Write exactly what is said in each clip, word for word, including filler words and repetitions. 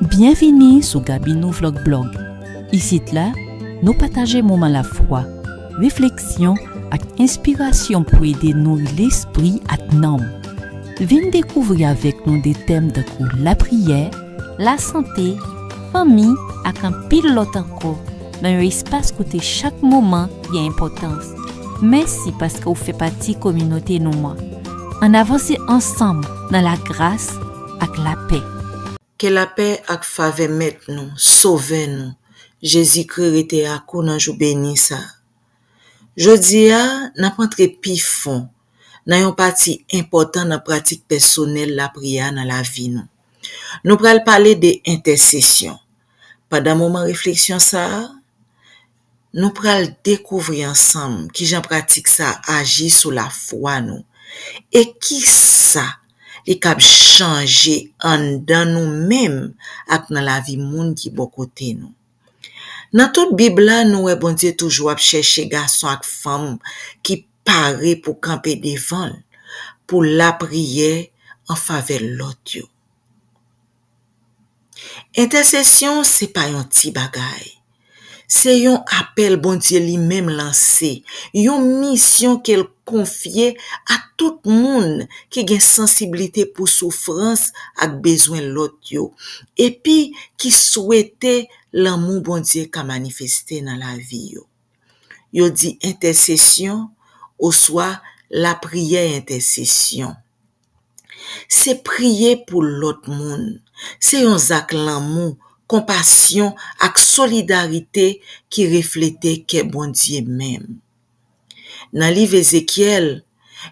Byenvini sou Gaby Nou Vlog Blog. Isit la, nou pataje moman lafwa, refleksyon ak enspirasyon pou ede nouri lespri ak nanm. Vin dekouvri avèk nou de tèm tankou lapriyè, lasante, fanmi ak anpil lòt ankò nan yon espas kote chak moman gen enpòtans. Mèsi paske w fè pati kominote nou an. Ann avanse ansanm nan lagras ak lapè. Ke lapè ak favè Mèt nou, Sovè nou, Jezikri rete ak ou nan jou beni sa a. Jodi a, n ap antre pi fon nan yon pati enpòtan nan pratik pèsonèl lapriyè a nan lavi nou. Nou pral pale de entèsesyon. Pandan moman refleksyon sa a, nou pral dekouvri ansanm kijan pratik sa a aji sou lafwa nou e kisa li kab chanje anndan nou menm ak nan lavi moun ki bò kote nou. Nan tout Bib la, nou wè Bondye toujou ap chèche gason ak fanm ki pare pou kanpe devan l, pou lapriyè an favè lòt yo. Entèsesyon se pa yon ti bagay. Se yon apèl Bondye li menm lanse, yon misyon ke l konfye a tout moun ki gen sansiblite pou soufrans ak bezwen lòt yo, epi ki swete lanmou Bondye ka manifeste nan lavi yo. Yo di entèsesyon oswa lapriyè entèsesyon. Se priye pou lòt moun. Se yon zak lanmou, konpasyon ak solidarite ki reflete kè Bondye menm. Nan liv Ezekyèl,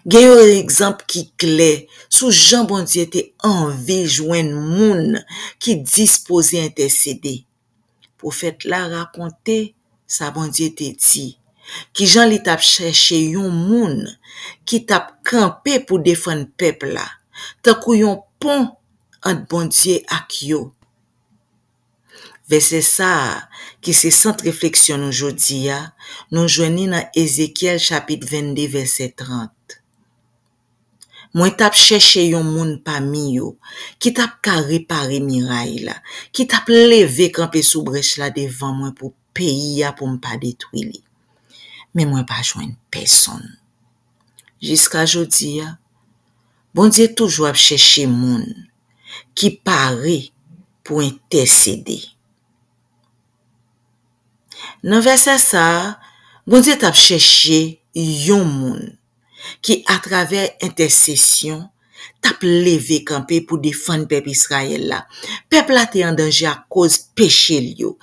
gen yon egzanp ki klè sou jan Bondye te anvi jwenn moun ki dispoze entèsede. Pwofèt la rakonte sa Bondye te di, kijan li t ap chèche yon moun ki t ap kanpe pou defann pèp la, tankou yon pon ant Bondye ak yo. Vèsè sa a, ki se sant refleksyon nou jodi a, nou jwenn li nan Ezekyèl chapit vennde, vèsè trant. Mwen t ap chèche yon moun pami yo ki t ap ka repare miray la, ki t ap leve kanpe sou brèch la devan mwen pou peyi a, pou m pa detwi li. Men mwen pa jwenn pèsonn. Jiska jodi a, Bondye toujou ap chèche moun ki pare pou entèsede. Nan vèsè sa a, Bondye t ap chèche yon moun ki, atravè entèsesyon, t ap leve kanpe pou defann pèp Izrayèl la. Pèp la te an danje akoz peche l yo.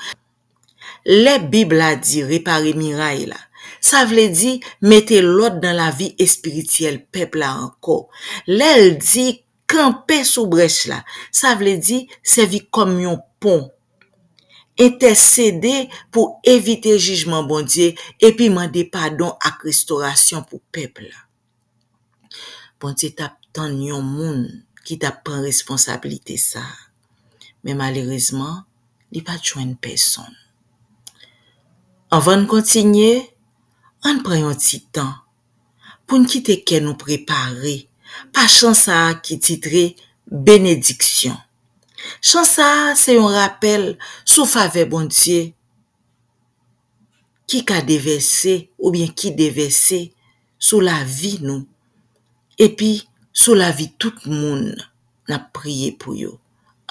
Lè Bib la di repare miray la, sa vle di mete lòd nan lavi espirityèl pèp la ankò. Lè l di kanpe sou brèch la, sa vle di sèvi kòm yon pon, entèsede pou evite jijman Bondye epi mande padon ak restorasyon pou pèp la. Bondye t ap tann yon moun ki t ap pran responsablite sa a. Men malerezman, li pa t jwenn pèsonn. Anvan n kontinye, ann pran yon ti tan pou n kite kè nou prepare pa chan sa a ki titre Benediksyon. Chan sa a se yon rapèl sou favè Bondye ki ka devèse oubyen ki devèse sou lavi nou, epi sou lavi tout moun n ap priye pou yo.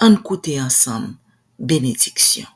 Ann koute ansanm benediksyon.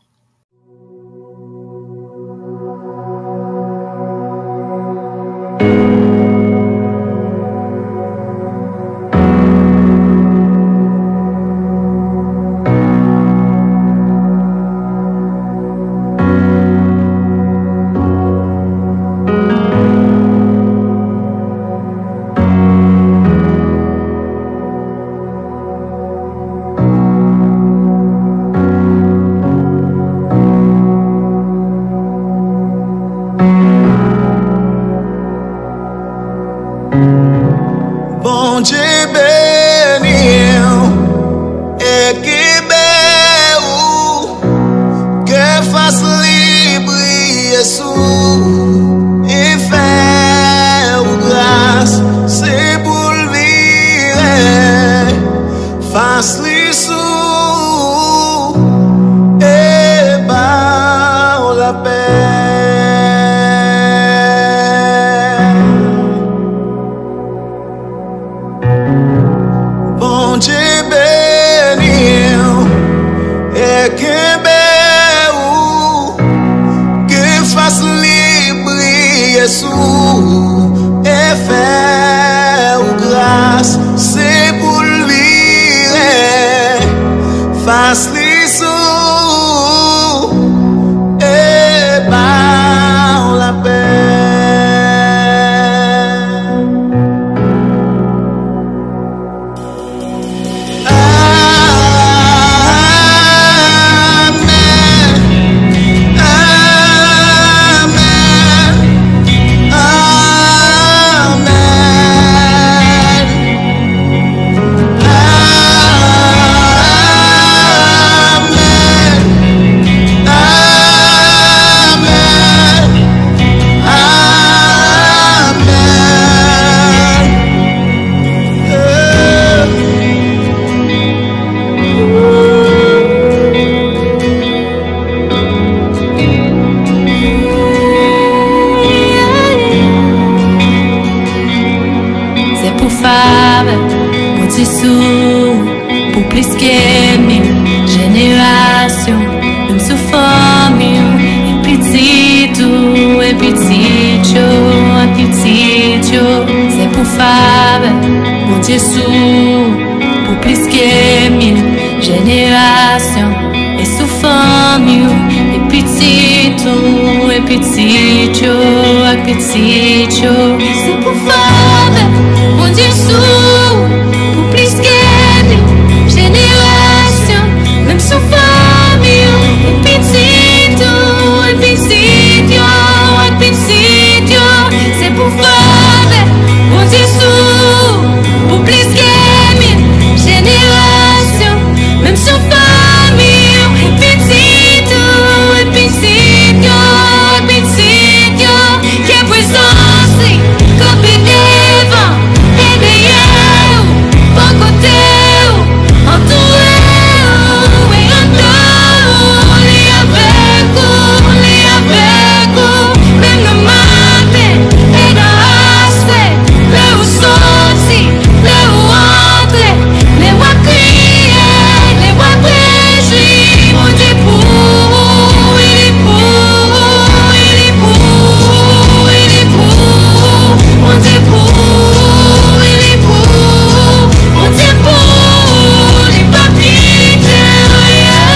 Plis ke mil jenerasyon, menm sou fanmi w, e pitit ou, e pitit yo, e pitit yo, se pou favè Bondye sou ou, pou plis ke mil jenerasyon, e sou fanmi w, e pitit ou, e pitit yo, ak pitit yo, se pou favè Bondye sou ou, pou plis ke mil jenerasyon, menm sou fanmi w, e pitit ou, e pitit yo, ak pitit yo, se pou favè Bondye sou ou, pou plis ke mil jenerasyon, menm sou fanmi w, e pitit ou, e pitit yo, e pitit yo, ke prezans li kanpe devan e dèyè w, bò kote w, antoure w e anndan w, li avèk ou, li avèk ou, menm nan maten e nan aswè, lè w soti, lè w antre, lè w ap kriye, lè w ap rejwi, Bondye pou ou, li pou ou, li pou ou, li pou ou, Bondye pou ou, li pou ou, Bondye pou ou, li p ap kite w, yeah.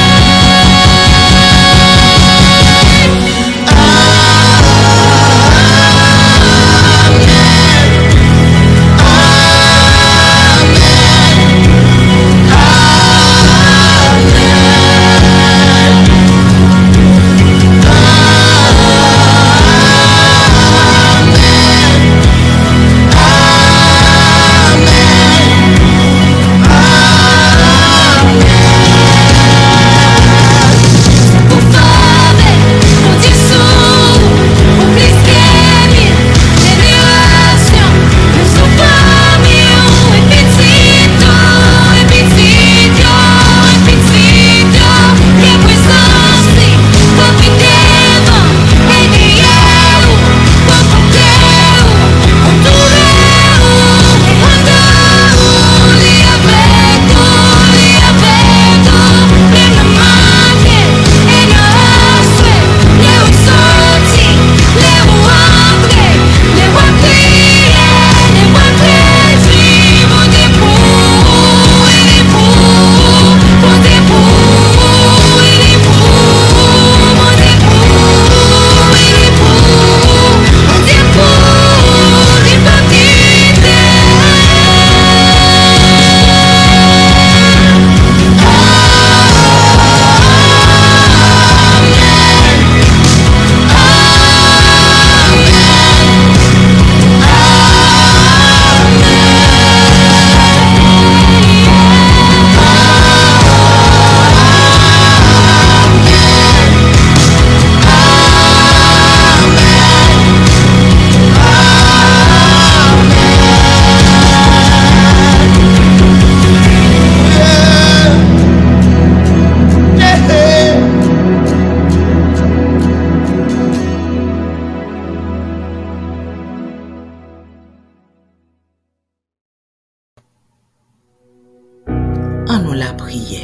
An nou lapriyè.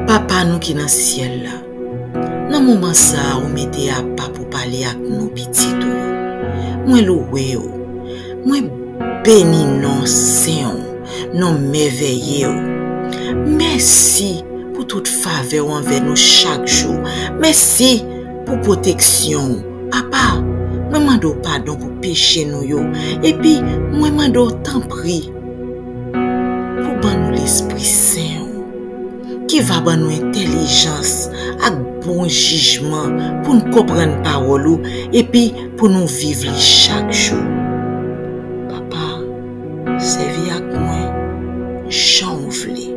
Papa nou ki nan syèl la, nan moman sa a ou mete apa pou pale ak nou, pitit ou yo, mwen louwe w. Mwen beni non sen w, non mèvèye w. Mèsi pou tout favè w anvè nou chak jou. Mèsi pou pwoteksyon w. Papa, mwen mande w padon pou peche nou yo. Epi, mwen mande w, tanpri, pou ban nou Lespri Sen w, ki va ban nou entèlijans ak bon jijman pou n konprann pawòl ou, epi pou nou viv li chak jou. Papa, sèvi ak mwen jan w vle,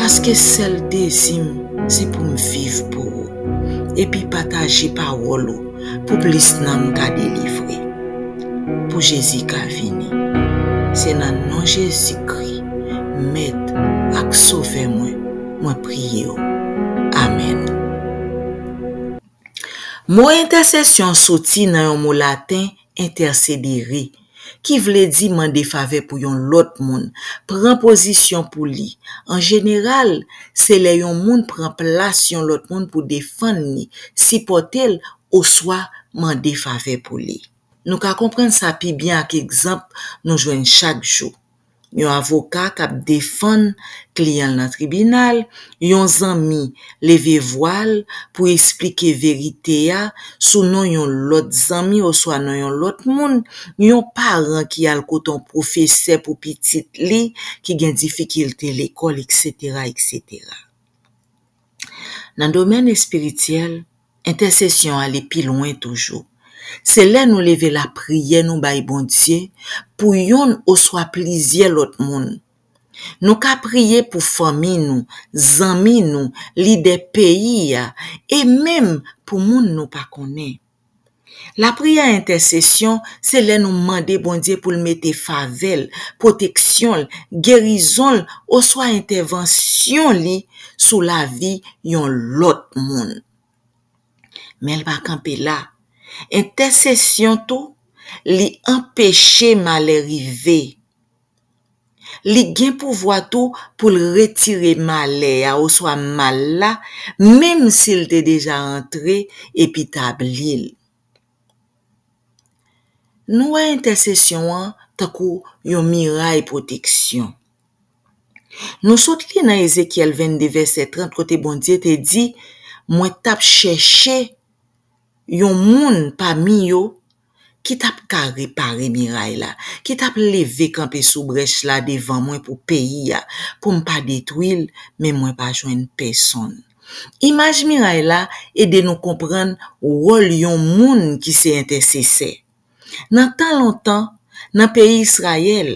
paske sèl dezi m se pou m viv pou ou, epi pataje pawòl ou pou plis nanm ka delivre, pou Jezi ka vini. Se nan non Jezikri, Mèt ak Sovè mwen, mwen priye w. Amèn. Mo entèsesyon soti nan yon mo laten, intercedere, ki vle di mande favè pou yon lòt moun, pran pozisyon pou li. An jeneral, se lè yon moun pran plas yon lòt moun pou defann li, sipòte l, oswa mande favè pou li. Nou ka konprann sa pi byen ak egzanp nou jwenn chak jou. Yon avoka k ap defann kliyan l nan tribinal, yon zanmi leve vwa l pou esplike verite a sou non yon lòt zanmi oswa non yon lòt moun, yon paran ki al kote yon pwofesè pou pitit li ki gen difikilte lekòl, etsetera, etsetera. Nan domèn espirityèl, entèsesyon ale pi lwen toujou. Se lè nou leve lapriyè nou bay Bondye pou yonn oswa plizyè lòt moun. Nou ka priye pou fanmi nou, zanmi nou, lidè peyi a, e menm pou moun nou pa konnen. Lapriyè entèsesyon se lè nou mande Bondye pou l mete favè l, pwoteksyon l, gerizon l, oswa entèvansyon li sou lavi yon lòt moun. Men l pa kanpe la. Entèsesyon tou, li anpeche malè rive. Li gen pouvwa tou pou l retire malè a oswa mal la, menm si l te deja antre epi tabli l. Nou wè entèsesyon an tankou yon miray pwoteksyon. Nou sot li nan Ezekyèl vennde vèsè trant kote Bondye te di, "Mwen t ap chèche yon moun pami yo ki t ap ka repare miray la, ki t ap leve kanpe sou brèch la devan mwen pou peyi a, pou m pa detwi l, men mwen pa jwenn pèsonn." Imaj miray la ede nou konprann wòl yon moun ki se entèsesè. Nan tan lontan, nan peyi Izrayèl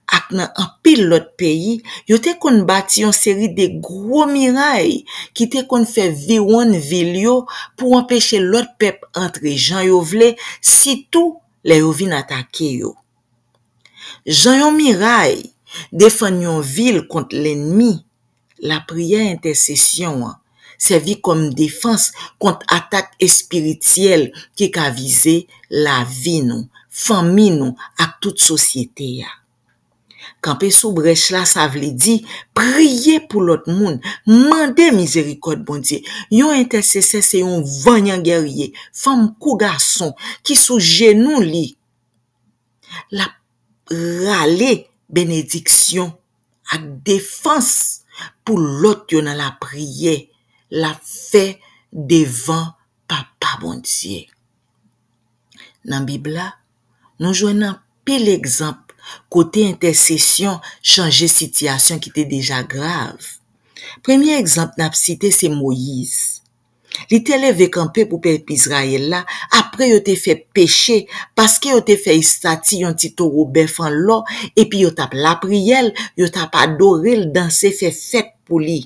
ak nan anpil lòt peyi, yo te konn bati yon seri de gwo miray ki te konn fè viwonn vil yo pou anpeche lòt pèp antre jan yo vle, sitou lè yo vin atake yo. Jan yon miray defann yon vil kont lènmi, lapriyè entèsesyon an sèvi kòm defans kont atak espirityèl ki ka vize lavi nou, fanmi nou ak tout sosyete a. Kanpe sou brèch la, sa vle di priye pou lòt moun, mande mizerikòd Bondye. Yon entèsesè se yon vanyan gèrye, fanm kou gason, ki sou jenou li, l ap rale benediksyon ak defans pou lòt yo nan lapriyè l ap fè devan Papa Bondye. Nan Bib la, nou jwenn anpil egzanp kote entèsesyon chanje sitiyasyon ki te deja grav. Premye egzanp n ap site se Moyiz. Li te leve kanpe pou pèp Izrayèl la apre yo te fè peche, paske yo te fè estati yon ti towo bèf an lò, epi yo t ap lapriyè l, yo t ap adore l, danse, fè fèt pou li.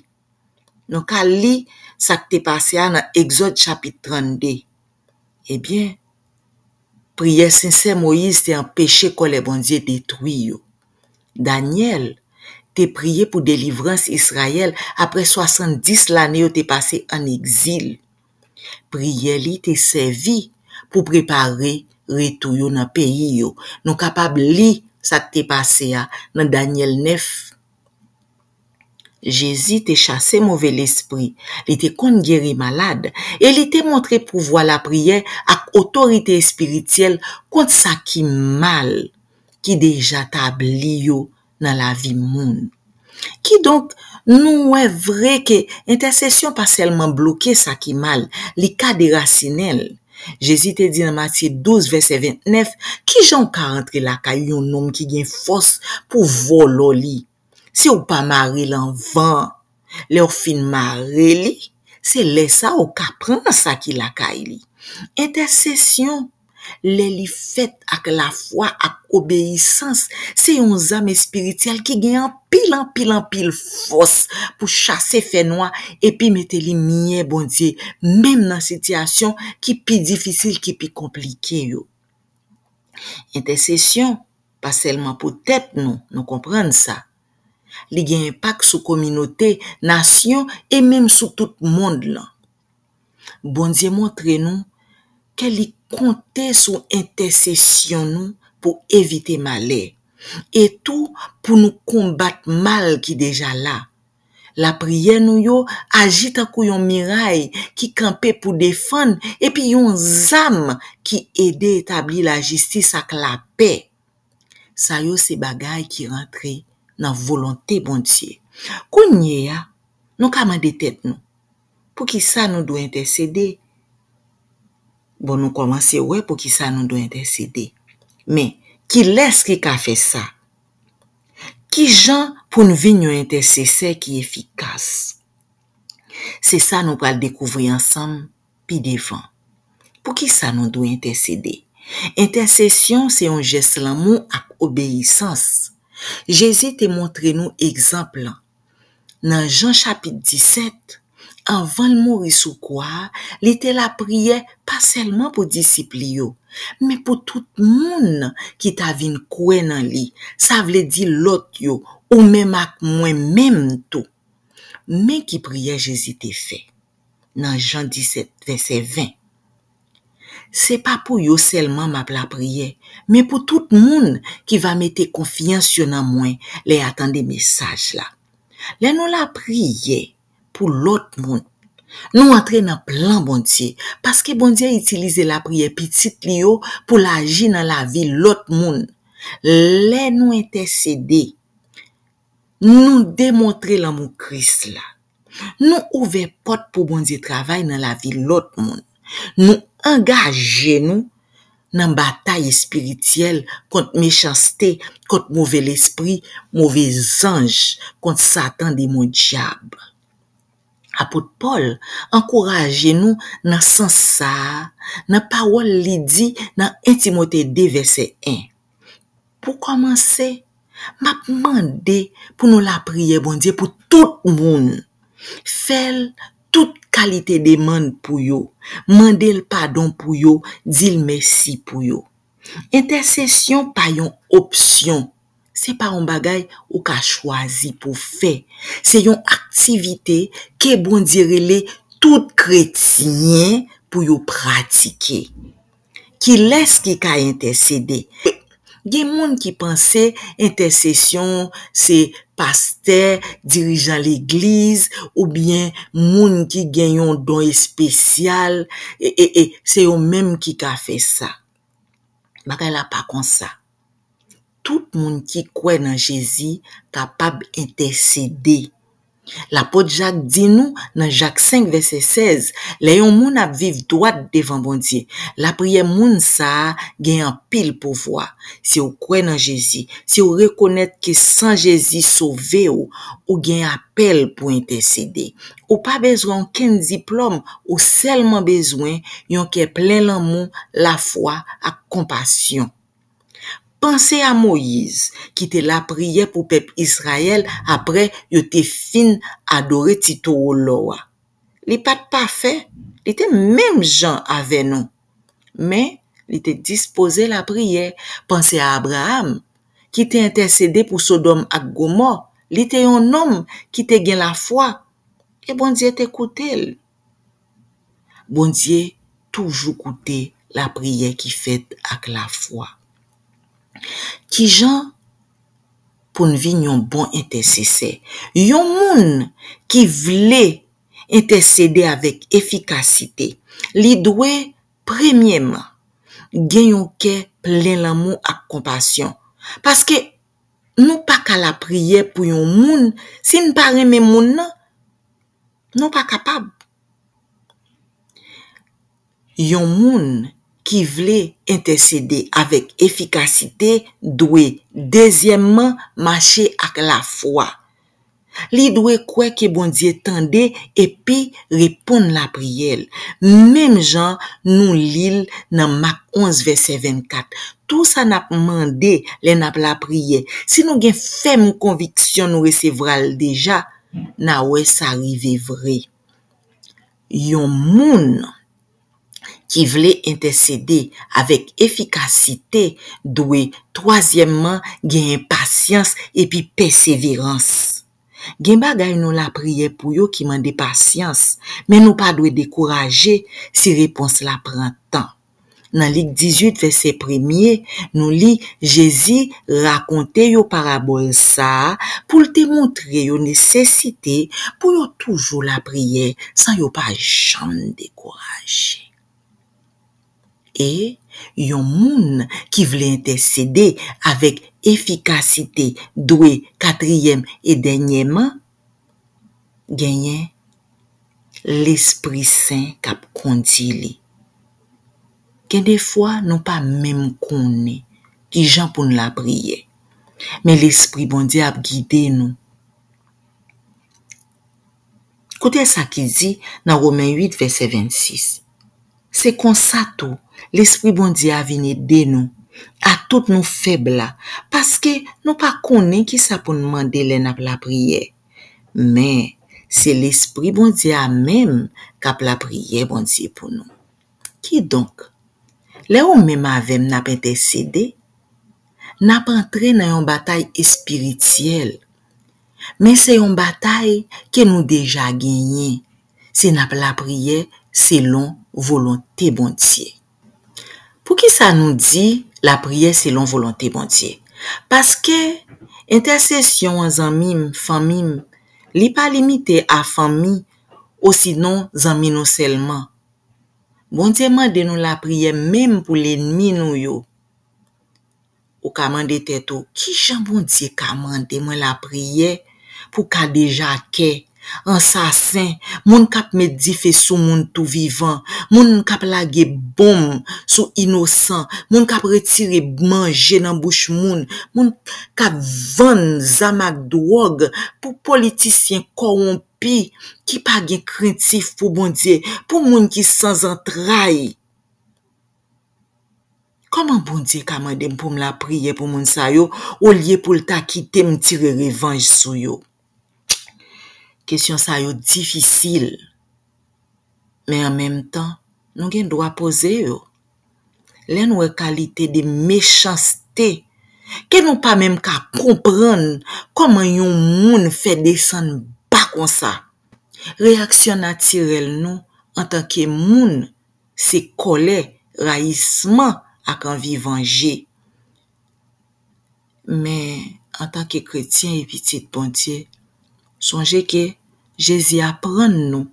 Nou ka li sa k te pase a nan Egzòd chapit trannde. Ebyen, priyè sensè Moyiz te anpeche kòlè Bondye detwi yo. Danyèl te priye pou delivrans Izrayèl apre swasanndis lane yo te pase ann egzil. Priyè li te sèvi pou prepare retou yo nan peyi yo. Nou kapab li sa k te pase a nan Danyèl nèf. Jezi te chase move lespri, li te konn geri malad, e li te montre pouvwa lapriyè ak otorite espirityèl kont sa ki mal ki deja tabli yo nan lavi moun. Kidonk, nou wè vre ke entèsesyon pa sèlman bloke sa ki mal, li ka derasinen l. Jezi te di nan Matye douz, vèsè ventnèf, "Kijan w ka rantre lakay yon nonm ki gen fòs pou vòlò li? Si w pa mare l anvan, lè w fin mare li, se lè sa a w ka pran sa ki lakay li." Entèsesyon, lè li fèt ak lafwa ak obeyisans, se yon zam espirityèl ki gen anpil, anpil, anpil fòs pou chase fènwa epi mete limyè Bondye, menm nan sitiyasyon ki pi difisil, ki pi konplike yo. Entèsesyon pa sèlman pou tèt nou, nou konprann sa. Li gen enpak sou kominote, nasyon e menm sou tout mond lan. Bondye montre nou ke li konte sou entèsesyon nou pou evite malè, e tou pou nou konbat mal ki deja la. Lapriyè nou yo aji tankou yon miray ki kanpe pou defann epi yon zam ki ede etabli lajistis ak lapè. Sa yo se bagay ki rantre nan volonte Bondye. Kounye a, nou ka mande tèt nou, poukisa nou dwe entèsede? Bon, nou kòmanse wè poukisa nou dwe entèsede. Men, kilès ki ka fè sa? Ki jan pou n vin yon entèsesè ki efikas? Se sa nou pral dekouvri ansanm pi devan. Poukisa nou dwe entèsede? Entèsesyon se yon jès lanmou ak obeyisans. Jezi te montre nou egzanp lan. Nan Jan chapit disèt, anvan l mouri sou kwa a, li te lapriyè pa sèlman pou disip li yo, men pou tout moun ki ta vin kwè nan li, sa vle di lòt yo, ou menm ak mwen menm tou. Men ki priyè Jezi te fè nan Jan disèt, vèsè ven. Se pa pou yo sèlman m ap lapriyè, men pou tout moun ki va mete konfyans yo nan mwen lè y a tande mesaj la. Lè nou lapriyè pou lòt moun, nou antre nan plan Bondye, paske Bondye itilize lapriyè pitit li yo pou l aji nan lavi lòt moun. Lè nou entèsede, nou demontre lanmou Kris la. Nou ouvè pòt pou Bondye travay nan lavi lòt moun. Nou angaje nou nan batay espirityèl kont mechanste, kont move lespri, move zanj, kont Satan, demon dyab. Apot Pòl ankouraje nou nan sans sa a, nan pawòl li di nan en Timote de vèsè en. Pou kòmanse, m ap mande pou nou lapriyè Bondye pou tout moun. Fè l tout kalite demann pou yo. Mande l padon pou yo, di l mèsi pou yo. Entèsesyon pa yon opsyon. Se pa yon bagay ou ka chwazi pou fè. Se yon aktivite ke Bondye rele tout kretyen pou yo pratike. Kilès ki ka entèsede? Gen moun ki panse entèsesyon se pastè, dirijan legliz, oubyen moun ki gen yon don espesyal, e, e, e, se yo menm ki ka fè sa. Bagay la pa konsa. Tout moun ki kwè nan Jezi kapab entèsede. Lapot Jak di nou nan Jak senk vèsè sèz, lè yon moun ap viv dwat devan Bondye, lapriyè moun sa a gen anpil pouvwa. Si w kwè nan Jezi, si w rekonèt ke san Jezi sove w, ou gen apèl pou entèsede. Ou pa bezwen okenn diplòm, ou sèlman bezwen yon kè plen lanmou, lafwa ak konpasyon. Panse a Moyiz, ki te lapriyè pou pèp Izrayèl apre yo te fin adore ti towo lò a. Li pa t pafè, li te menm jan avè nou. Men, li te dispoze lapriyè. Panse a Abraram, ki te entèsede pou Sodòm ak Gomò. Li te yon nonm ki te gen lafwa, e Bondye te koute l. Bondye toujou koute lapriyè ki fèt ak lafwa. Kijan pou n vin yon bon entèsesè? Yon moun ki vle entèsede avèk efikasite, li dwe, premyèman, gen yon kè plen lanmou ak konpasyon. Paske nou pa ka lapriyè pou yon moun si n pa renmen moun nan. Nou pa kapab. Yon moun ki vle entèsede avèk efikasite dwe, dezyèmman, mache ak lafwa. Li dwe kwè ke Bondye tande epi reponn lapriyè l, menm jan nou li l nan Mak onz vèsè vennkat. Tou sa n ap mande lè n ap lapriyè, si nou gen fèm konviksyon nou resevwa l deja, n a wè sa rive vre. Yon moun ki vle entèsede avèk efikasite dwe, twazyèmman, genyen pasyans epi pèseverans. Gen bagay nou lapriyè pou yo ki mande pasyans, men nou pa dwe dekouraje si repons la pran tan. Nan Lik dizuit, vèsè premye, nou li Jezi rakonte yo parabòl sa a pou l te montre yo nesesite pou yo toujou lapriyè san yo pa janm dekouraje. E yon moun ki vle entèsede avèk efikasite dwe, katriyèm e dènyèman, genyen Lespri Sen k ap kondi li. Gen de fwa, nou pa menm konnen ki jan pou n lapriyè, men Lespri Bondye ap gide nou. Koute sa ki di nan Women uit, vèsè vennsis. Se konsa tou, Lespri Bondye a vin ede nou, atout nou fèb la, paske nou pa konnen kisa pou n mande lè n ap lapriyè. Men, se Lespri Bondye a menm k ap lapriyè Bondye pou nou. Kidonk, lè ou menm avè m n ap entèsede, n ap antre nan yon batay espirityèl. Men se yon batay ke nou deja genyen si n ap lapriyè selon volonte Bondye. Poukisa nou di lapriyè selon volonte Bondye? Paske entèsesyon an, zanmi m, fanmi m, li pa limite a fanmi osinon zanmi nou sèlman. Bondye mande nou lapriyè menm pou lènmi nou yo. Ou ka mande tèt ou, "Ki jan Bondye ka mande mwen lapriyè pou kadejakè, ansasen, moun k ap met dife sou moun tou vivan, moun k ap lage bonm sou inosan, moun k ap retire manje nan bouch moun, moun k ap vann zam ak dwòg, pou politisyen kòwonpi ki pa gen krentif pou Bondye, pou moun ki san zantray?" Kòman Bondye ka mande m pou m lapriyè pou moun sa yo, olye pou l ta kite m tire revanj sou yo? Kesyon sa yo difisil, men an menm tan, nou gen dwa poze yo. Lè n wè kalite de mechanste ke nou pa menm ka konprann, kòman yon moun fè desann ba konsa? Reyaksyon natirèl nou antanke moun se kòlè, rayisman ak anvi vanje. Men, antanke kretyen e pitit Bondye, sonje ke Jezi aprann nou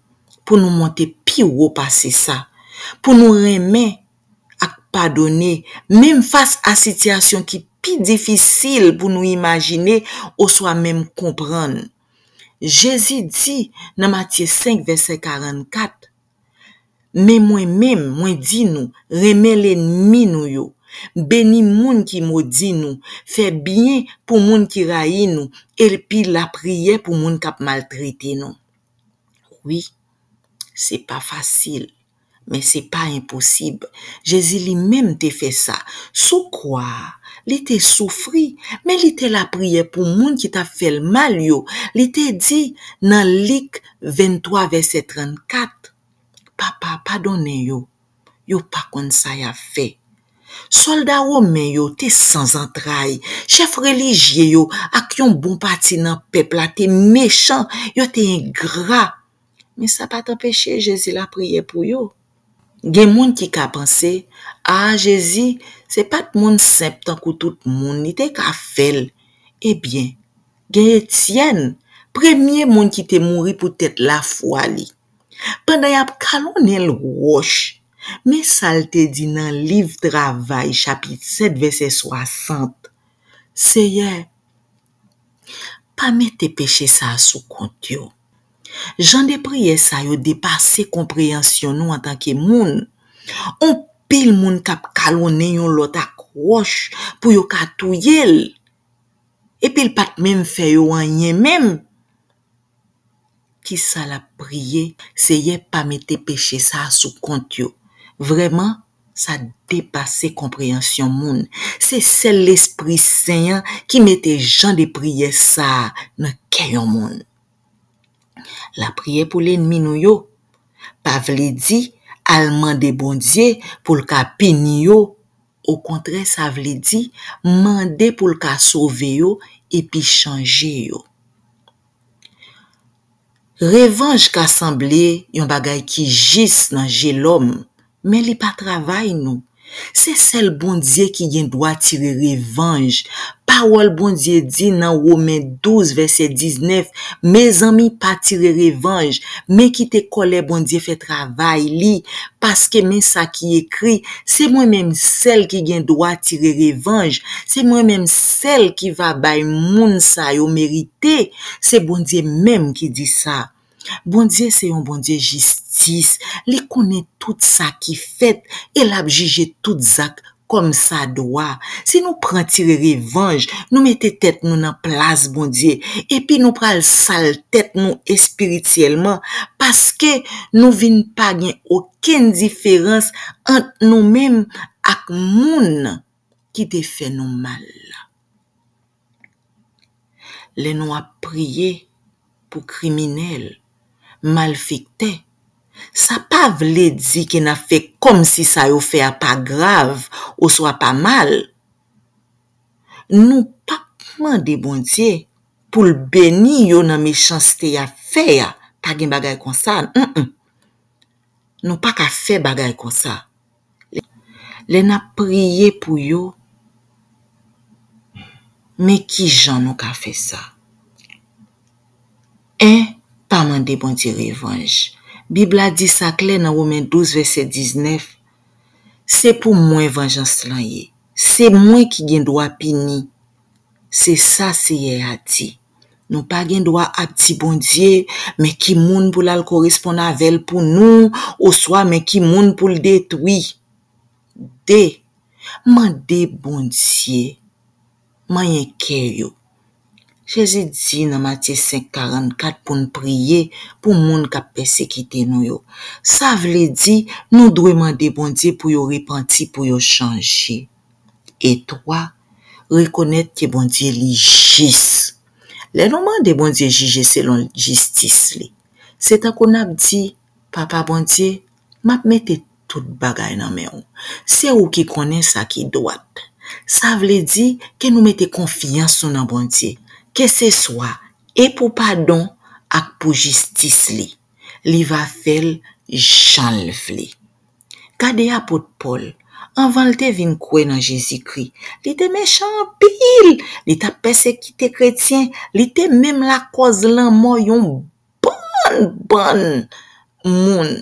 pou nou monte pi wo pase sa, pou nou renmen ak padone, menm fas a sitiyasyon ki pi difisil pou nou imajine oswa menm konprann. Jezi di nan Matye senk, vèsè karannkat, "Men mwen menm, mwen di nou, renmen lènmi nou yo, beni moun ki modi nou, fè byen pou moun ki rayi nou, epi lapriyè pou moun k ap maltrete nou." Wi, se pa fasil, men se pa enposib. Jezi li menm te fè sa. Sou kwa a, li te soufri, men li te lapriyè pou moun ki t ap fè l mal yo. Li te di nan Lik venntwa, vèsè trannkat, "Papa, padonnen yo. Yo pa konn sa y ap fè." Sòlda women yo te san zantray. Chèf relijye yo ak yon bon pati nan pèp la te mechan, yo te engra. Men sa pa t anpeche Jezi lapriyè pou yo. Gen moun ki ka panse, "A, Jezi, se pa t moun senp tankou tout moun, li te ka fè l." Ebyen, gen Etyèn, premye moun ki te mouri poutèt lafwa li. Pandan y ap kalonnen l wòch, men sa l te di nan liv Travay, chapit sèt, vèsè swasant, "Seyè, pa mete peche sa a sou kont yo." Jan de priyè sa yo depase konpreyansyon nou antanke moun. Anpil moun k ap kalonnen yon lòt ak wòch pou yo ka touye l, epi l pa t menm fè yo anyen menm. Kisa l ap priye? "Seyè, pa mete peche sa a sou kont yo." Vrèman, sa depase konpreyansyon moun. Se sèl Lespri Sen an ki mete jan de priyè sa a nan kè yon moun. Lapriyè pou lènmi nou yo pa vle di al mande Bondye pou l ka pini yo. Okontrè, sa vle di mande pou l ka sove yo epi chanje yo. Revanj ka sanble yon bagay ki jis nan je lòm, men li pa travay nou. Se sèl Bondye ki gen dwa tire revanj. Pawòl Bondye di nan Women douz, vèsè diznèf, mezanmi, pa tire revanj, men kite kòlè Bondye fè travay li, paske men sa ki ekri, se mwen menm sèl ki gen dwa tire revanj, se mwen menm sèl ki va bay moun sa yo merite, se Bondye menm ki di sa. Bondye se yon Bondye jistis. Li konnen tout sa ki fèt e l ap jije tout zak kòm sa dwa. Si nou pran tire revanj, nou mete tèt nou nan plas Bondye, epi nou pral sal tèt nou espirityèlman, paske nou vin pa gen okenn diferans ant nou menm ak moun ki te fè nou mal la. Lè nou ap priye pou kriminèl, malfektè, sa pa vle di ke n ap fè kòmsi sa yo fè a pa grav oswa pa mal. Nou p ap mande Bondye pou l beni yo nan mechanste y ap fè a. Pa gen bagay konsa. Mm, mm. Nou pa ka fè bagay konsa. Lè n ap priye pou yo, men ki jan nou ka fè sa? En, pa mande Bondye revanj. Bib la di sa klè nan Women douz, vèsè diznèf, se pou mwen vanjans lan ye. Se mwen ki gen dwa pini. Se sa Seyè a di. Nou pa gen dwa ap di Bondye, men ki moun pou l al koresponn avè l pou nou, oswa men ki moun pou l detwi. De, mande Bondye manyen kè yo. Jezi di nan Matye senk karannkat pou n priye pou moun k ap pèsekite nou yo. Sa vle di, nou dwe mande Bondye pou yo repanti, pou yo chanje. E twa, rekonèt ke Bondye li jis. Lè nou mande Bondye jije selon jistis li, se tankou n ap di, Papa Bondye, m ap mete tout bagay nan men w. Se ou ki konnen sa ki dwat. Sa vle di ke nou mete konfyans nou nan Bondye, keseswa e pou padon ak pou jistis li. Li va fè l jan l vle. Gade apot Pòl, anvan l te vin kwè nan Jezikri, li te mechan anpil. Li t ap pèsekite kretyen, li te menm lakòz lanmò yon bann, bann moun.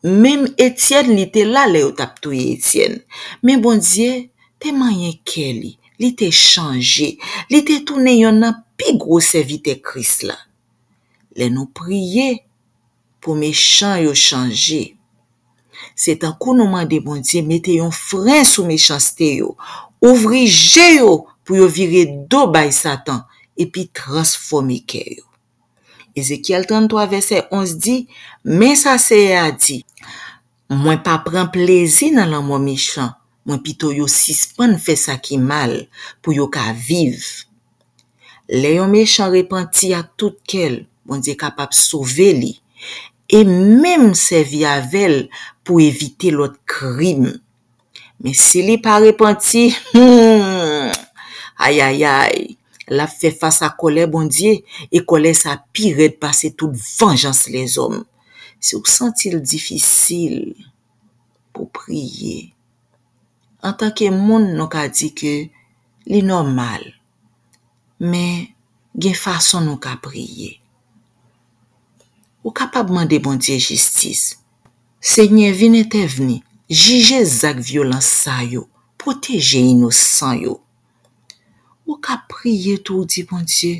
Menm Etyèn, li te la lè yo t ap touye Etyèn. Men Bondye te manyen kè li, li te chanje, li te tounen yonn nan pi gwo sèvitè Kris la. Lè nou priye pou mechan yo chanje, se tankou nou mande Bondye mete yon fren sou mechanste yo, ouvri je yo pou yo vire do bay Satan, epi transfòme kè yo. Ezekyèl tranntwa, vèsè onz di, Men sa Seyè a di, Mwen pa pran plezi nan lanmò mechan, mwen pito yo sispann fè sa ki mal pou yo ka viv. Lè yon mechan repanti ak tout kè l, Bondye kapab sove li e menm sèvi avè l pou evite lòt krim. Men si li pa repanti, hmm, ayayay, l ap fè fas a kòlè Bondye, e kòlè sa pi rèd pase tout vanjans lèzòm. Si w santi l difisil pou priye, antanke moun, nou ka di ke li nòmal, men gen fason nou ka priye. Ou kapab mande Bondye jistis. Senyè, vin entèvni, jije zak vyolans sa yo, pwoteje inosan yo. Ou ka priye tou, w di Bondye,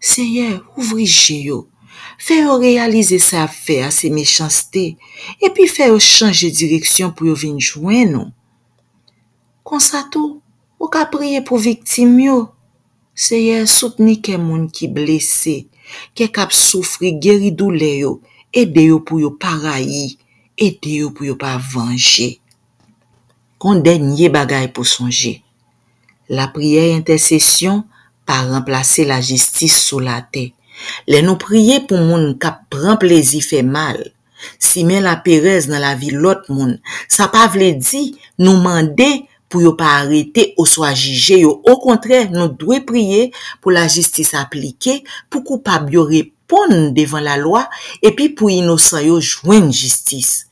Seyè, ouvri je yo, fè yo reyalize sa y ap fè a se mechanste, epi fè yo chanje direksyon pou yo vin jwenn ou. Konsa tou, ou ka priye pou viktim yo. Seyè, soutni kè moun ki blese, kè k ap soufri, geri doulè yo, ede yo pou yo pa rayi, ede yo pou yo pa vanje. Gon dènye bagay pou sonje. Lapriyè entèsesyon pa ranplase lajistis sou latè. Lè nou priye pou moun k ap pran plezi fè mal, simen laperèz nan lavi lòt moun, sa pa vle di nou mande pou yo pa arete oswa jije yo. Okontrè, nou dwe priye pou lajistis aplike, pou koupab yo reponn devan lalwa, epi pou inosan yo jwenn jistis.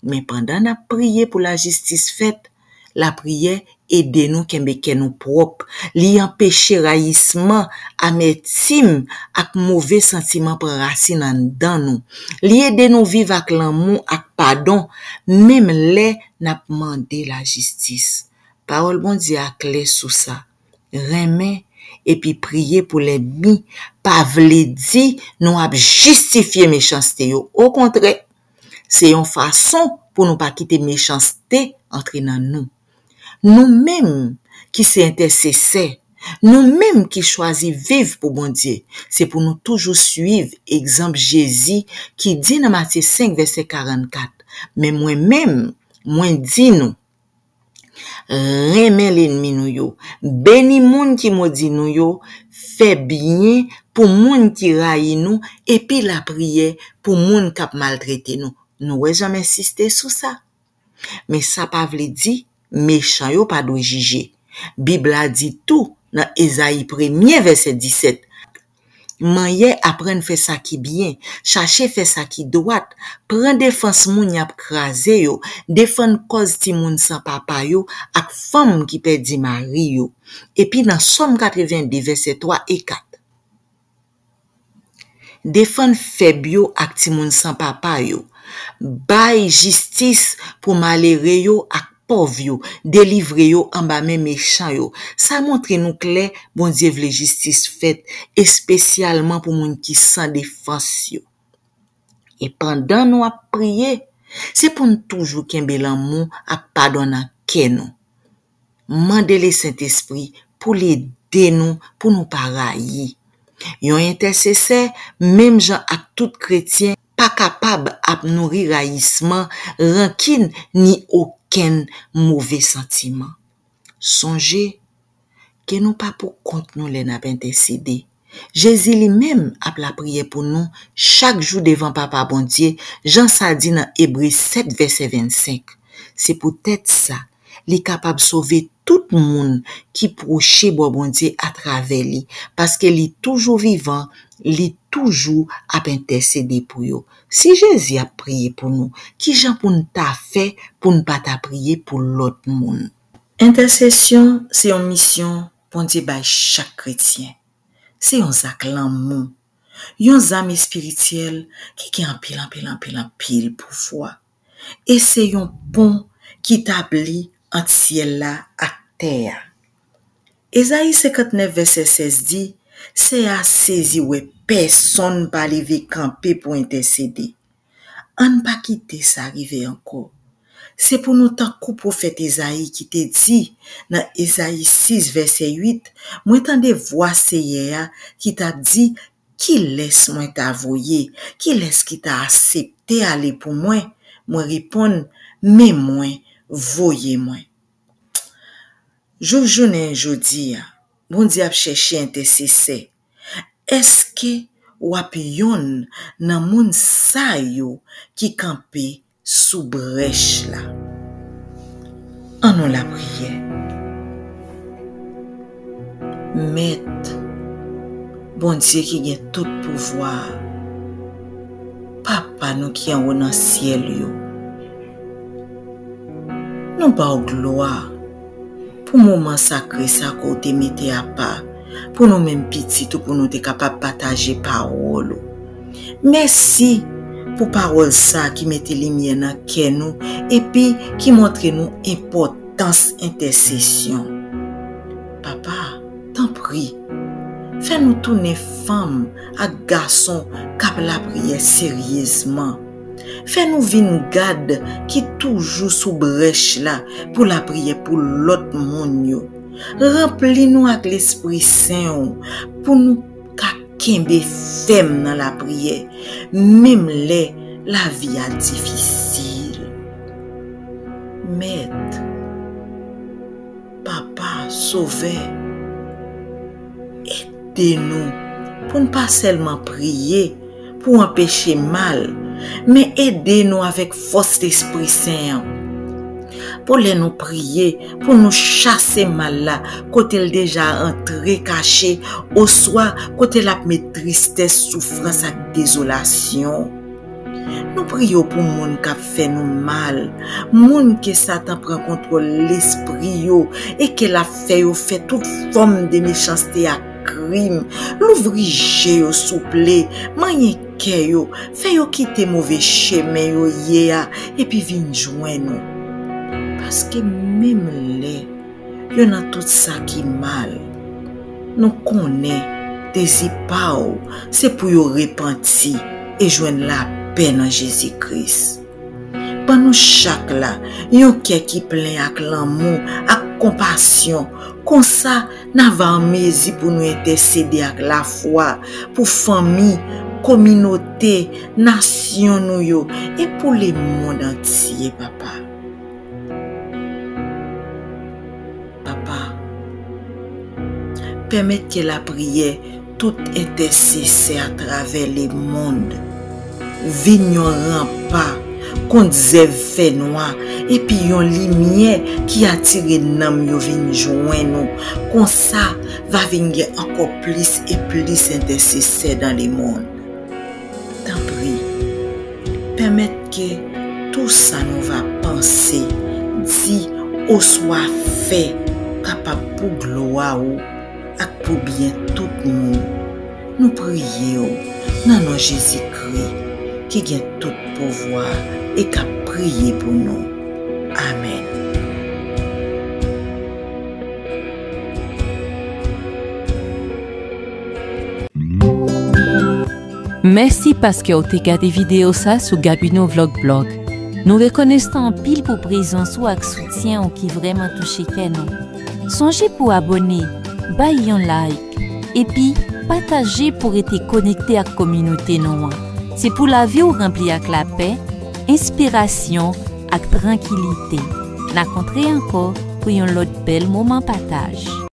Men pandan n ap priye pou lajistis fèt, lapriyè ede nou kenbe kè nou pwòp. Li anpeche rayisman, amètim ak move santiman pran rasin anndan nou. Li ede nou viv ak lanmou ak padon, menm lè n ap mande lajistis. Pawòl Bondye a klè sou sa. Renmen epi priye pou lènmi pa vle di nou ap jistifye mechanste yo. Okontrè, se yon fason pou nou pa kite mechanste antre nan nou. Nou menm ki se entèsesè, nou menm ki chwazi viv pou Bondye, se pou nou toujou swiv egzanp Jezi ki di nan Matye senk vèsè karannkat, Men mwen menm, mwen di nou, renmen lènmi nou yo, beni moun ki modi nou yo, fè byen pou moun ki rayi nou, epi lapriyè pou moun k ap maltrete nou. Nou wè jan m ensiste sou sa? Men sa pa vle di mechan yo pa dwe jije. Bib la di tou nan Ezayi premye vèsè disèt, Manyè aprann fè sa ki byen, chache fè sa ki dwat, pran defans moun y ap kraze yo, defann kòz timoun san papa yo ak fanm ki pèdi mari yo. Epi nan Sòm katreven de, vèsè twa e kat, defann fèb yo ak timoun san papa yo, bay jistis pou malere yo ak pòv yo, delivre yo anba men mechan yo. Sa montre nou klè Bondye vle jistis fèt, espesyalman pou moun ki san defans yo. E pandan nou ap priye, se pou n toujou kenbe lanmou ak padon nan kè nou. Mande Lesentespri pou l ede nou pou nou pa rayi. Yon entèsesè, menm jan ak tout kretyen, pa kapab ap nouri rayisman, rankin, ni okenn move santiman. Sonje ke nou pa pou kont nou lè n ap entèsede. Jezi li menm ap lapriyè pou nou chak jou devan Papa Bondye, jan sa di nan Ebre sèt vèsè vennsenk. Se poutèt sa, li kapab sove tout moun ki pwoche bò Bondye atravè li, paske li toujou vivan, li toujou ap entèsede pou yo. Si Jezi ap priye pou nou, ki jan pou n ta fè pou n pa ta priye pou lòt moun? Entèsesyon se yon misyon Bondye bay chak kretyen. Se yon zak lanmou, yon zam espirityèl ki gen anpil, anpil, anpil, anpil pouvwa. E se yon pon ki tabli ant syèl la ak tè a. Ezayi senkantnèf vèsè sèz di, Seyè a sezi wè pèsonn pa leve kanpe pou entèsede. Ann pa kite sa rive ankò. Se pou nou tankou pwofèt Ezayi ki te di nan Ezayi sis vèsè uit, Mwen tande vwa Seyè a ki t ap di, Kilès mwen ta voye? Kilès ki ta aksepte ale pou mwen? Mwen reponn, Men mwen, voye mwen. Jouk jounen jodi a, Bondye ap chèche entèsesè. Èske w ap yonn nan moun sa yo ki kanpe sou brèch la? Ann nou lapriyè. Mèt, Bondye ki gen tout pouvwa a, Papa nou ki anwo nan syèl yo, nou ba w glwa pou moman sakre sa ke w te mete apa pou nou menm pitit ou, pou nou te kapab pataje pawòl ou. Mèsi pou pawòl sa ki mete limyè nan kè nou epi ki montre nou enpòtans entèsesyon. Papa, tanpri, fè nou tounen fanm ak gason k ap lapriyè seryezman. Fè nou vin gad ki toujou sou brèch la pou lapriyè pou lòt moun yo. Ranpli nou ak Lespri Sen w pou nou ka kenbe fèm nan lapriyè, menm lè lavi a difisil. Mèt, Papa, Sovè, ede nou pou n pa sèlman priye pou anpeche mal, men ede nou avèk fòs Lespri Sen an. Pou lè nou priye, pou nou chase mal la kote l deja antre kache, oswa kote l ap met tristès, soufrans ak dezolasyon. Nou priye w pou moun k ap fè nou mal, moun ke Satan pran kontwòl lespri yo e ke l ap fè yo fè tout fòm de mechanste ak krim. Louvri je yo, souple, manyen kè yo, fè yo kite move chemen yo ye a epi vin jwenn ou. Paske menm lè yo nan tout sa ki mal, nou konnen dezi pa w se pou yo repanti e jwenn lapè nan Jezi Kris. Ban nou chak la yon kè ki plen ak lanmou, ak konpasyon. Konsa, n a va an mezi pou nou entèsede ak lafwa pou fanmi, kominote, nasyon nou yo e pou lemonn antye, Papa. Papa, pèmèt ke lapriyè tout entèsesè atravè lemonn vin yon ranpa kont zèv fènwa epi yon limyè ki atire nanm yo vin jwenn ou. Konsa, va vin gen ankò plis e plis entèsesè nan lemonn. Tanpri, pèmèt ke tou sa nou va panse, di, oswa fè kapab pou glwa ou ak pou byen tout moun. Nou priye w nan non Jezikri ki gen tout pouvwa e k ap priye pou nou. Amèn. Mèsi paske w te gade videyo sa sou Gabino Vlog Blog. Nou rekonesan anpil pou prezans ou ak soutyen w ki vrèman touche kè nou. Sonje pou abòne, bay yon like, epi pataje pou rete konekte ak kominote nou an. Se pou lavi w ranpli ak lapè, enspirasyon ak trankilite. N a kontre ankò pou yon lòt bèl moman pataj.